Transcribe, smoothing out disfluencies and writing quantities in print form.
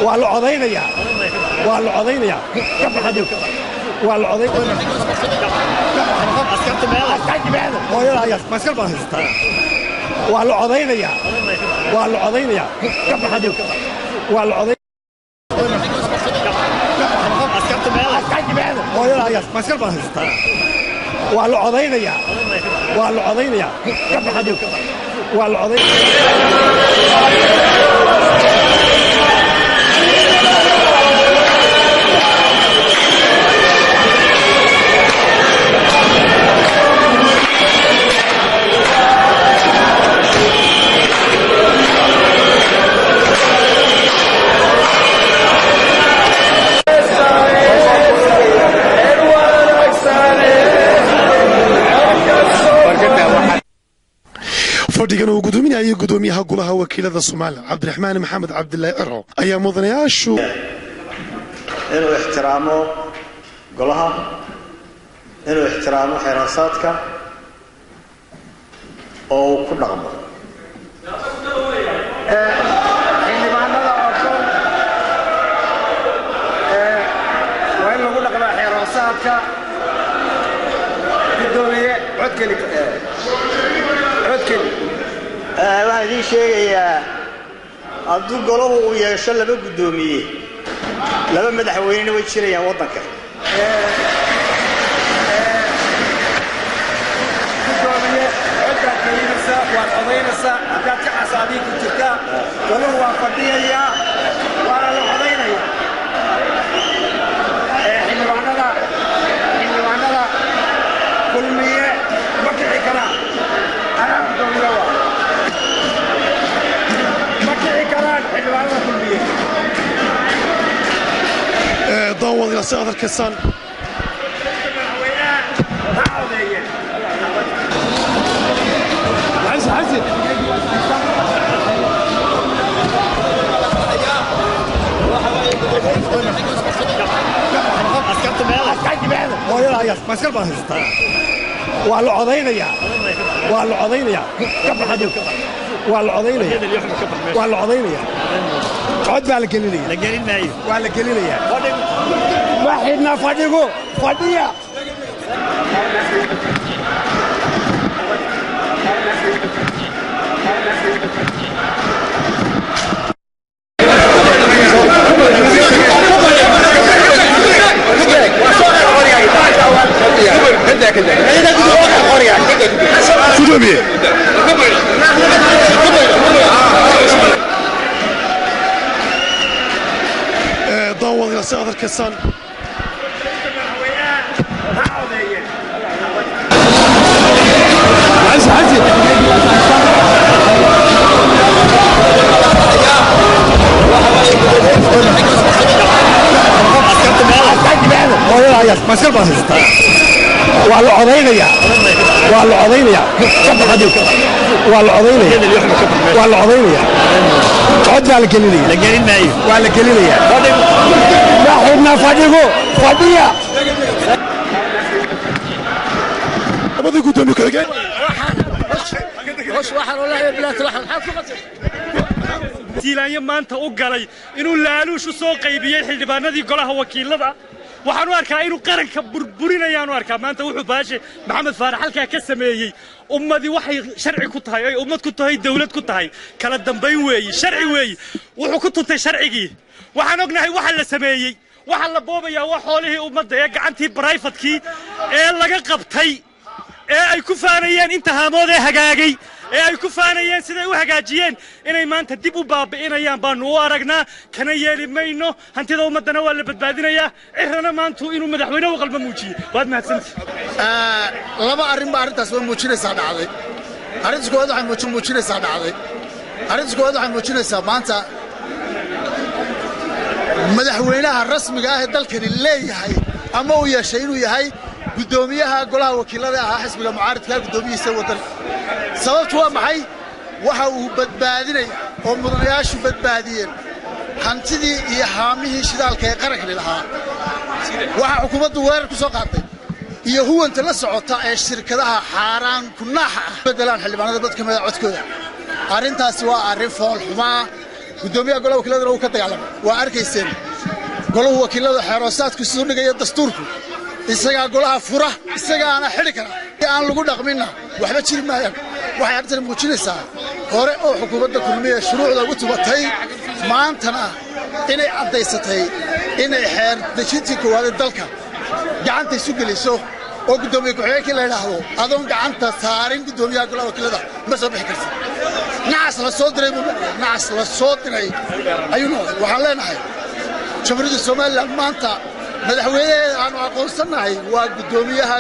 Waa la codaynayaa, waa la codaynayaa. Ka baxado, waa la coday. Hooyadaas maskal baan haystaa. Waa la codaynayaa, waa la codaynayaa. Ka baxado, waa la coday. Hooyadaas maskal baan haystaa. Waa la codaynayaa, waa la codaynayaa. Ka baxado, waa la coday. Fadhigan uu gudoominayay gudoomiyaha golaha wakiilada Soomaaliya Cabdiraxmaan Maxamed Cabdilaahi Ciro ayaa mudanayaashu inuu ixtiraamo golaha, inuu ixtiraamo xeeraasaadka oo uu ku dhaqmo. Xildhibaanada oo dhan waa in lagu dhaqmaa xeeroosaadka. Gudoomiye, codkeli, codkeli. Waxaan idiin sheegayaa, hadduu golahu uu yeesho laba guddoomiye, laba madaxweynena way jirayaan waddanka. Gudoomiye, codbaad gelinaysaa, waad codaynaysaa. Haddaad ka casaadii ku jirtaa, golahu waa fadhiyayaa, waana la codaynayaa. Xildhibaanada, xildhibaanada Kulmiye ma kici karaan. Anaa gudoomiye, waa ma kici karaan xildhibaanada Kulmiye. Daawadayaal, si aad arkaysaan, madaxweynaha ha codeeyeen. Hooyadaas maskal baan haystaa. Waa la codaynayaa, waa la codaynayaa. Ka baxado, waa la codaynaya, waa la codaynayaa. Cod baa la gelinaya, waa la gelinayaa. Ma xidhna fadhigu, fadhiya. Gudoomiye, daawadayaal, si aad arkaysaan, madaxweynaha ha codeeyeen. Hooyadaas maskal baan haystaa. Waa la codaynayaa, waa la codaynayaa. Ka baxado, waa la codaynaya, waa la codaynayaa. Cod baa la gelinaya, waa la gelinayaa. Ma xidhna fadhigu, fadhiya. Labadii gudoomiye ku-xigeen Siilaanyo maanta u galay inuu laaluush u soo qaybiyey xildhibaanadii golaha wakiilada. Waxaan u arkaa inuu qaranka burburinayaan u arkaa. Maanta wuxuu Baashe Maxamed Faarax halkaa ka sameeyey, ummadii waxay sharci ku tahay, ay ummad ku tahay, dawlad ku tahay, kala dambayn weeyi, sharci weeyi. Wuxuu ku tuntay sharcigii. Waxaan ognahay waxa la sameeyey. Waxa la boobayaa waa xoolihii ummadda ee gacantii barayfatkii ee laga qabtay, ee ay ku faanayeen inta haamood ee hagaagay, ee ay ku faanayeen siday u hagaajiyeen, inay maanta dib u baabi'inayaan baanu u aragnaa. Kana yeeli mayno. Hantida ummaddana waa la badbaadinayaa. Cirana maantu inuu madaxweyne u qalmo muujiyey. Waad mahadsantihi. Laba arrin baa arrintaas way muujinaysaa dhacday. Arrintaas koowaad waxay muujinaysaa dhacday. Arrintaas koowaad waxay muujinaysaa maanta madaxweynaha rasmiga ah ee dalkani leeyahay ama uu yeeshay inuu yahay guddoomiyaha golaha wakiilada ahaa xisbiga mucaaridka guddoomiyihiisa waddanka. Sababtu waa maxay? Waxa uu badbaadinaya oo mudanayaashu badbaadiyeen hantidii iyo haamihii shidaalka ee qarankani lahaa. Waxaa xukuumaddu weerar ku soo qaaday iyo huwanta la socota ee shirkadaha xaaraan kunaaxa ah beddelaan xildhibaanada dad ka mida codkooda. Arrintaasi waa arrin fool xumaa. Guddoomiyaha golaha wakiiladana wuu ka dagaalamay, waa arkayseen. Golahu wakiilada xeeroosaadku siduu dhigaya dastuurku, isagaa golaha fura, isagaana xidhi kara. Aan lagu dhaqminna waxba jiri maayaan. Waxay arrintani muujinaysaa hore oo xukuumadda Kulmiye shuruucda ugu tubatay, maantana inay caddaysatay inay xeer dejintii koowaad ee dalka gacanta isu geliso, oo guddoomiye ku-xigeenkii la yidhaahdo adoon gacanta saarin guddoomiyaha golaha wakiilada ma soo bixi kartid. Nacas la soo diray buu, nacas la soo diray ayuu noqday. Waxaan leenahay Jamhuuriyadda Somalilan maanta madaxweynaheeda aanu aqoonsannahay waa guddoomiyaha.